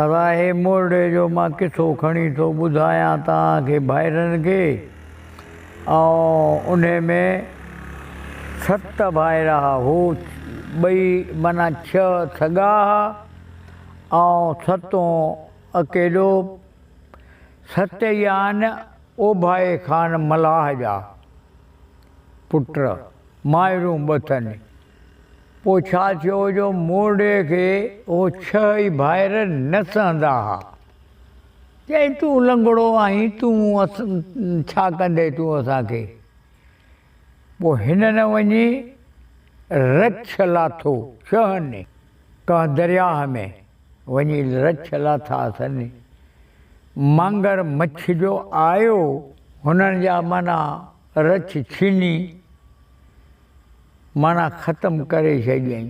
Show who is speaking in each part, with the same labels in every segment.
Speaker 1: ادا هي مورڙي جو مان قصو کڻي ٿو ٻڌايان توهان کي ڀائرن کي ۽ انهي ۾ ست ڀائر ها هو ٻئي معنيٰ ڇهه سڳا ها ۽ ستون اڪيلو ست ئي آهن اوڀائي خان ملاح جا پٽ مائرون ٻه اٿن. پوء ڇا ٿيو جو مورڙي کي اهو ڇهه ئي ڀائر نه سهندا ها. چيائين تون لنگڙو آهين تون ڇا ڪندين تون اسان کي. پوء هنن وڃي رڇ لاٿو ڇهن ڪنهن درياهه ۾ وڃي رڇ لاٿا اٿن. مانگر مڇ جو آيو هنن جا معنيٰ رڇ ڇني. معنيٰ ختم ڪري ڇڏيائين.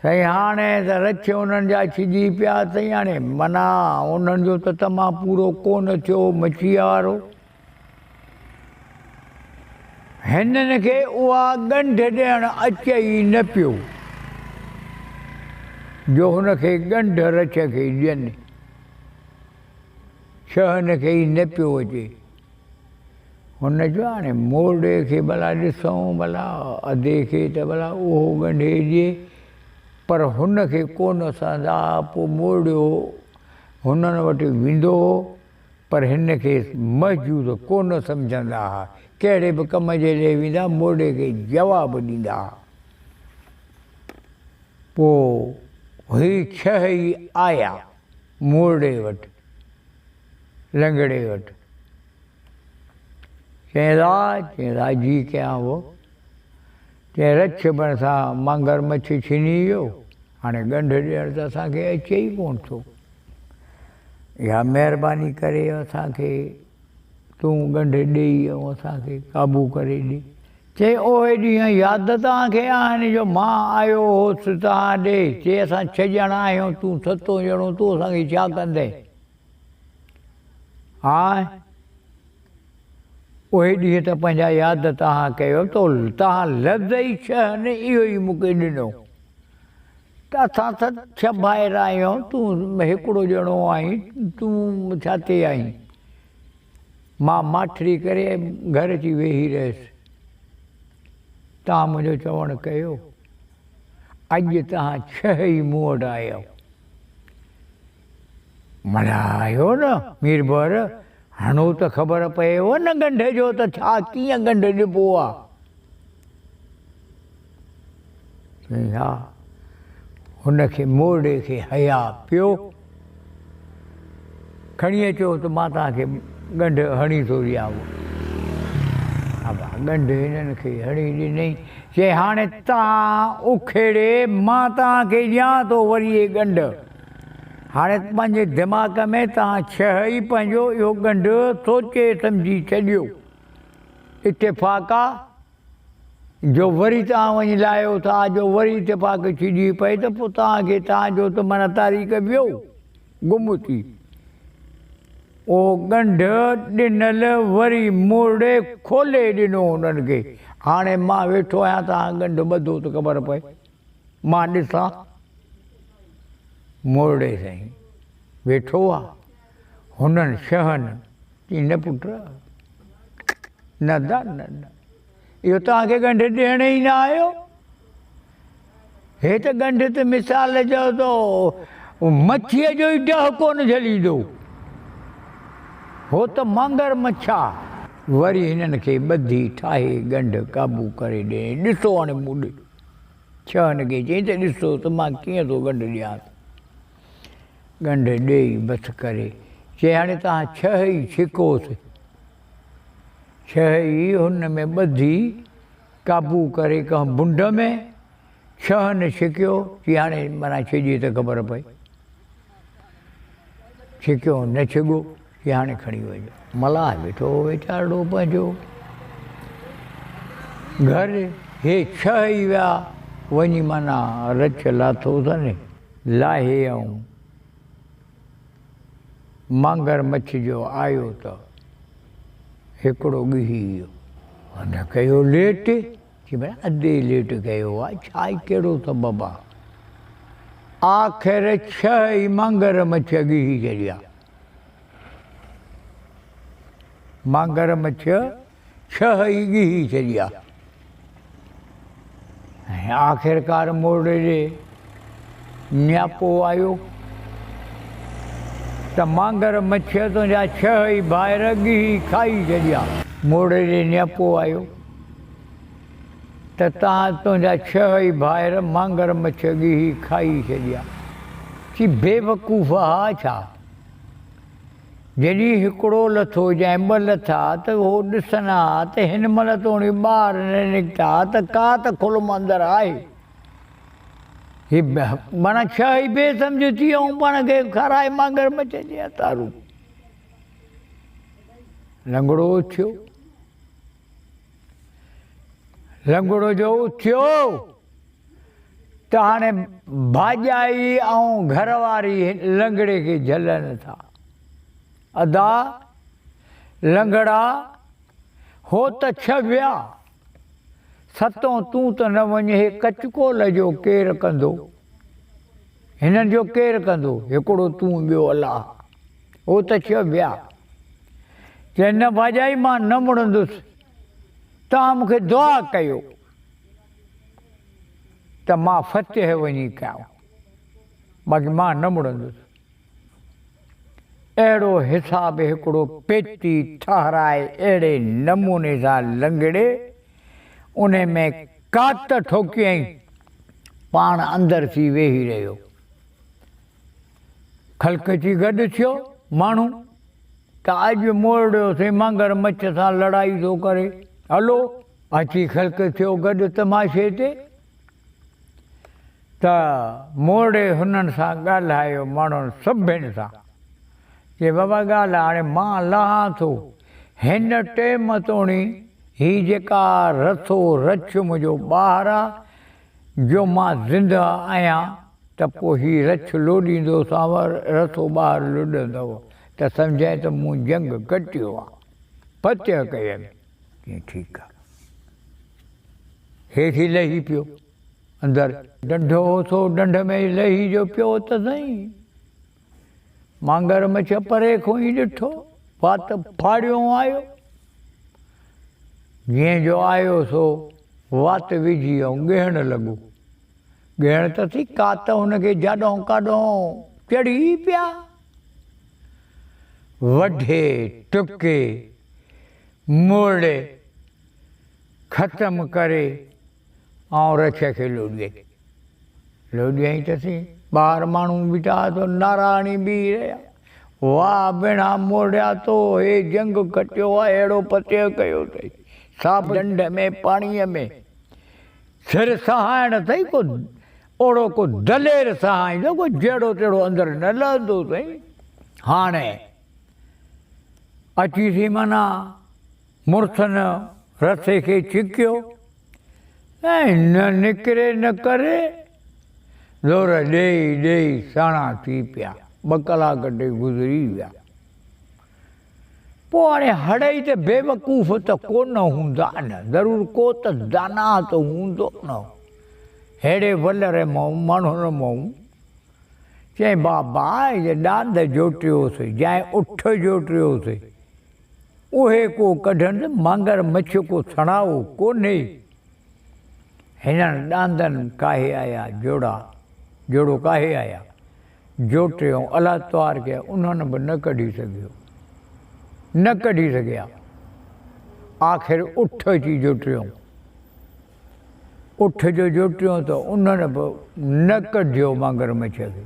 Speaker 1: سائين هاڻي ته رڇ انهن جا ڇڄي پيا سائين هاڻي معنيٰ انهن جو ته تمام پورو ڪونه ٿيو مڇيء وارو. هنن کي اها ڳنڍ ڏيڻ اچي ئي نه پيو جو هن کي ڳنڍ رڇ کي ڏين. ڇهن کي ئي نه پيو اچي. هن چيو هاڻي مورڙي کي ڀلا ڏسون ڀلا ادي کي ته ڀلا اهو ڳنڍي ڏئي پر هن کي ڪونه سهندا ها پوء مورڙيو هنن وٽ ويندو هو پر هن کي محجوز ڪونه سمجهندا ها ڪهڙي به ڪم جي لئي ويندا مورڙي کي جواب ڏيندا ها پوء هي ڇهه ئي آيا مورڙي وٽ لنگڙي وٽ. چيائين را، چيائين را جي ڪيان وو. چيائين رڇ بڻ سان مانگر مڇ ڇني ويو، هاڻي ڳنڍ ڏيڻ ته اسان کي اچي ئي ڪونه ٿو. اها مهرباني ڪري اسان کي تون ڳنڍ ڏيئي ۽ اسان کي قابو ڪري ڏي. چيائين اهي ڏينهن ياد توهان کي آهن جو مان آيو هوس توهان ڏي، چي اسان ڇهه ڄڻا آهيون، تون ستون ڄڻو، تون اسان کي ڇا ڪندين؟ هانء اهي ڏينهن ته پنهنجا ياد توهان ڪيو تو توهان لفظ ئي ڇهن اهو ئي مون کي ڏنو ته اسان ته ڇهه ڀائر آهيون تون هڪڙو ڄڻو آهين تون ڇا تي آهين مان ماٺڙي ڪري گهر اچي ويهي رهيس توهان منهنجو چوڻ ڪيو اڄ توهان ڇهه ئي مون وٽ آيو. ملهايو نه ميربحر، هڻو ته خبر پئيو نه ڳنڍ جو ته ڇا ڪيئن ڳنڍ ڏبو آ. چيائين ها. هن کي مورڙي کي حياء پيو. کڻي اچو ته مان توهان کي ڳنڍ هڻي ٿو ڏيانو. ابا ڳنڍ هنن کي هڻي ڏنئي. چيائين هاڻي توهان اکيڙي مان توهان کي ڏيان ٿو وري هي ڳنڍ. هاڻي پنهنجي دماغ ۾ توهان ڇهه ئي پنهنجو اهو ڳنڍ سوچي سمجهي ڇڏيو. اتفاق آ جو وري توهان وڃي لاهيو ٿا جو وري اتفاق ڇڄي پئي ته پوء توهان کي توهان جو ته معنيٰ تاريخ ويو گم ٿي. اهو ڳنڍ ڏنل وري موڙي کولي ڏنو هنن کي. هاڻي مان ويٺو آهيان توهان ڳنڍ ٻڌو ته خبر پئي. مان ڏسان. مورڙي سائين ويٺو آ. هنن شهن چي نه پٽ نه دا نه نه اهو توهان کي ڳنڍ ڏيڻ ئي نه آيو. هي ته ڳنڍ ته مثال چئو ته مڇيء جو ئي ڊهه ڪونه جهليندو. هو ته مانگر مڇ آ. وري هنن کي ٻڌي ٺاهي ڳنڍ قابو ڪري ڏني. ڏسو هاڻي مون ڏي. ڇهن کي چيائين ته ڏسو ته مان ڪيئن ٿو ڳنڍ ڏيانس. ڳنڍ ڏيئي بس ڪري. چيائين هاڻي توهان ڇهه ئي ڇڪوس. ڇهه ئي هن ۾ ٻڌي قابو ڪري ڪنهن بنڊ ۾ ڇهن ڇڪيو. چيائين هاڻي معنيٰ ڇڄي ته خبر پئي. ڇڪيو نه ڇڳو. چي هاڻي کڻي وڃ. ملاح ويٺو هو ويچارڙو پنهنجو گهر. هي ڇهه ئي ويا وڃي معنيٰ رڇ لاٿو اٿن. لاهي ۽ مانگر مڇ جو آيو ته هڪڙو ڳهي ويو. هن ڪيو ليٽ. چي ڀلا ادي ليٽ ڪيو آ ڇا ڪهڙو سبب آ. آخر ڇهه ئي مانگر مڇ ڳهي ڇڏيا. مانگر مڇ ڇهه ئي ڳهي ڇڏيا. ۽ آخرڪار مورڙي ڏي نياپو آيو ته مانگر مڇ تنهنجا ڇهه ئي ڀائر ڳهي کائي ڇڏيا. مورڙي ڏي نياپو آيو ته تان تنهنجا ڇهه ئي ڀائر مانگر مڇ ڳهي کائي ڇڏيا. چي بيوقوف ها ڇا؟ جڏهن هڪڙو لٿو جنهن ٻه لٿا ته هو ڏسن ها ته هن مهل توڻي ٻاهر نه نڪتا ته ڪا ته کل م اندر آهي. هي معنيٰ ڇهه ئي بي سمجهه ٿي ۽ پاڻ کي کارائي مانگر مڇ جي هٿارو. لنگڙو اٿيو. لنگڙو جو اٿيو ته هاڻي ڀاڄائي ۽ گهر واري لنگڙي کي جهلن ٿا. ادا لنگڙا، هو ته ڇهه ويا، ستون تون ته نه وڃ، هي ڪچڪول جو ڪير ڪندو؟ هنن جو ڪير ڪندو؟ هڪڙو تون ٻيو الله. هو ته ڇهه ويا. چي نه ڀاڄائي مان نه مڙندس، توهان مون کي دعا ڪيو ته مان فتح وڃي ڪيان، باقي مان نه مڙندس. اهڙو حساب هڪڙو پيتي ٺهرائي اهڙي نموني سان لنگڙي، انهي ۾ ڪات ٺوڪيائين، پاڻ اندر ٿي ويهي رهيو. خلق اچي گڏ ٿيو، ماڻهو ته اڄ مورڙيو سين مانگر مڇ سان لڙائي ٿو ڪري، هلو. اچي خلق ٿيو گڏ تماشي تي ته مورڙي هنن سان ڳالهايو ماڻهن سڀن سان، چي بابا ڳالهه هاڻي مان لهان ٿو، هن ٽيم توڻي هي جيڪا رٿو رڇ منهنجو ٻاهر آ، جو مان زندهه آهيان ته پوء هي رڇ لوڏيندوسانو، رسو ٻاهر لڏندو ته سمجهجانء ته مون جنگ کٽيو آ، فتح ڪيم. چيائين ٺيڪ آ. هيٺ ئي لهي پيو اندر. ڍنڍ هو سو ڍنڍ ۾ ئي لهي جو پيو ته سائين مانگر مڇ پري کان ئي ڏٺو، وات ڦاڙيو آيو. جيئن جو آيو سو وات وجهي ۽ ڳهڻ لڳو. ڳهڻ ته ٿي ڪات هن کي جاڏهون ڪاڏهون چڙهي پيا. وڍي، ٽڪي، موڙي، ختم ڪري ۽ رڇ کي لوڏيائين. لوڏيائين ته سين ٻاهر ماڻهو بيٺا ها سو نعرا هڻي بيهي رهيا. واهه ڀيڻا مورڙيا تو هي جنگ کٽيو آ اهڙو فتح ڪيو اٿئي. سا به ڍنڍ ۾ پاڻيء ۾ سر سهائڻ اٿئي ڪو اوڙو ڪو دلير سهائيندو ڪو جهڙو تهڙو اندر نه لهندو اٿئي. هاڻي اچي ٿي معنيٰ مڙسن رسي کي ڇڪيو ۽ نه نڪري نه ڪري، زور ڏيئي ڏيئي ساڻا ٿي پيا. ٻه ڪلاڪ ٽي گذري ويا. پوء هاڻي هڙئي ته بيوقوف ته ڪونه هوندا نه، ضرور ڪو ته داناء ته هوندو نه. ههڙي ولر مئون ماڻهن مئون. چيائين بابا هي ڏاند جوٽيوس جائين اٺ جوٽيوس. اهي ڪو ڪڍن ته مانگر مڇ ڪو سڻائو ڪونهي. هنن ڏاندن ڪاهي آيا جوڙا جوڙو ڪاهي آيا. جوٽيون الله توار کي انهن به نه ڪڍي سگهيو. نه ڪڍي سگهيا. آخر اٺ اچي جوٽيون. اٺ جو جوٽيون ته انهن به نه ڪڍيو مانگر مڇ کي.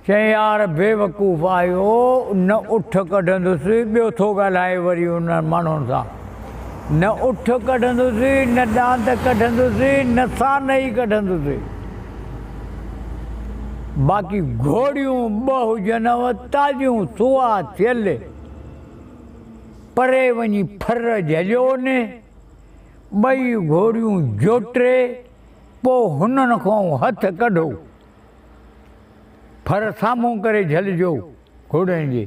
Speaker 1: چيائين يار بيوقوف آهيو نه اٺ ڪڍندس ٻيو ٿو ڳالهائي وري انهن ماڻهن سان نه اٺ ڪڍندس نه ڏاند ڪڍندس نه سانئي ڪڍندس باقي گهوڙيون ٻه هجنو تازيون سوا ٿيل پري وڃي ڦر جهليو ني ٻئي گهوڙيون جوٽي پوء هنن کان هٿ ڪڍو. ڦر سامهون ڪري جهلجو گهوڙن جي.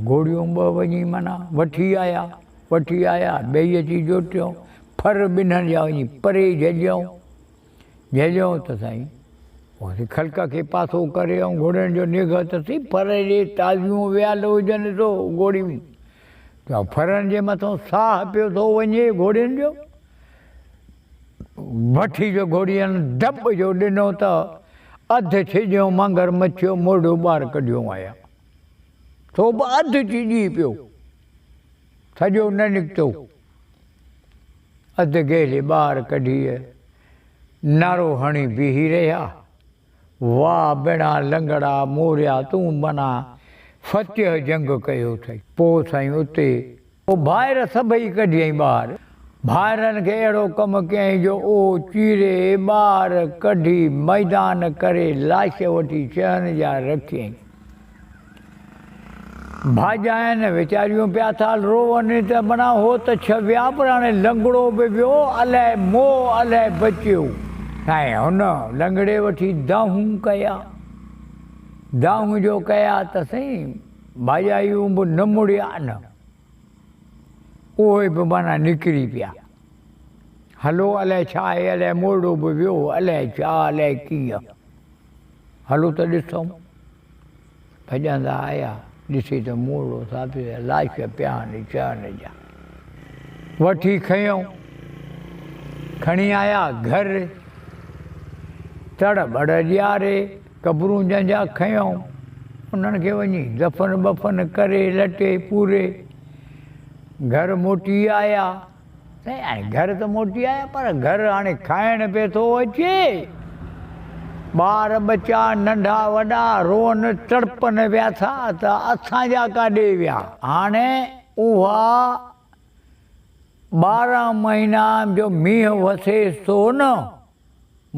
Speaker 1: گهوڙيون ٻه وڃي معنيٰ وٺي آيا، وٺي آيا، ٻئي اچي جوٽيون، ڦر ٻنهن جا وڃي پري جهليائون. جهليائون ته سائين وري خلق کي پاسو ڪري ۽ گهوڙين جو نگهه ته سي ڦر جي تازيون ويال هجن سو گهوڙيون ته ڦرن جي مٿان ساهه پيو ٿو وڃي گهوڙين جو. وٺي جو گهوڙين دٻ جو ڏنو ته اڌ ڇڄيو مانگر مڇيو موڙهو ٻاهر ڪڍيو آيا. سو به اڌ ڇڄي پيو. سڄو نه نڪتو. اڌ گهلي ٻاهر ڪڍي نعرو هڻي بيهي رهيا. واهه بڻا لنگڙا موريا تون بنا فتح جنگ ڪيو اٿئي. پوء سائين اتي پوء ڀائر سڀئي ڪڍيائين ٻاهر. ڀائرن کي اهڙو ڪم ڪيائين جو اهو چيري ٻاهر ڪڍي ميدان ڪري لاش وٺي شهن جا رکيائين. ڀاڄاين ويچاريون پيا ٿا روئن ته منا هو ته ڇهه ويا پر هاڻي لنگڙو به ويو الائي مئو الائي بچيو. سائين هن لنگڙي وٺي دانهون ڪيا. دانهون جو ڪيا ته سائين ڀاڄايون به نه مڙيا نه اهي به معنيٰ نڪري پيا. هلو الائي ڇا آهي الائي مورڙو به ويو الائي ڇا الائي ڪيئن. هلو ته ڏسون. ڀڄندا آيا، ڏسي ته مورڙو ثابت لاش پيا آهن شهن جا. وٺي کنيو، کڻي آيا گهر، تڙ ٻڙ ڏياري، قبرون جنهن جا کنيو، انهن کي وڃي دفن بفن ڪري، لٽي پوري، گهر موٽي آيا. سائين هاڻي گهر ته موٽي آيا پر گهر هاڻي کائڻ پئي ٿو اچي. ٻار ٻچا ننڍا وڏا روئن تڙپن پيا ٿا ته اسان جا ڪاڏي ويا. هاڻي اها 12 مهينا جو مينهن وسيس ٿو نه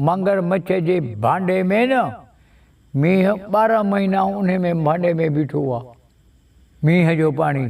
Speaker 1: مڱر مڇ جي ڀانڊي ۾ نه مينهن 12 مهينا انهي ۾ ڀانڊي ۾ بيٺو آ مينهن جو پاڻي.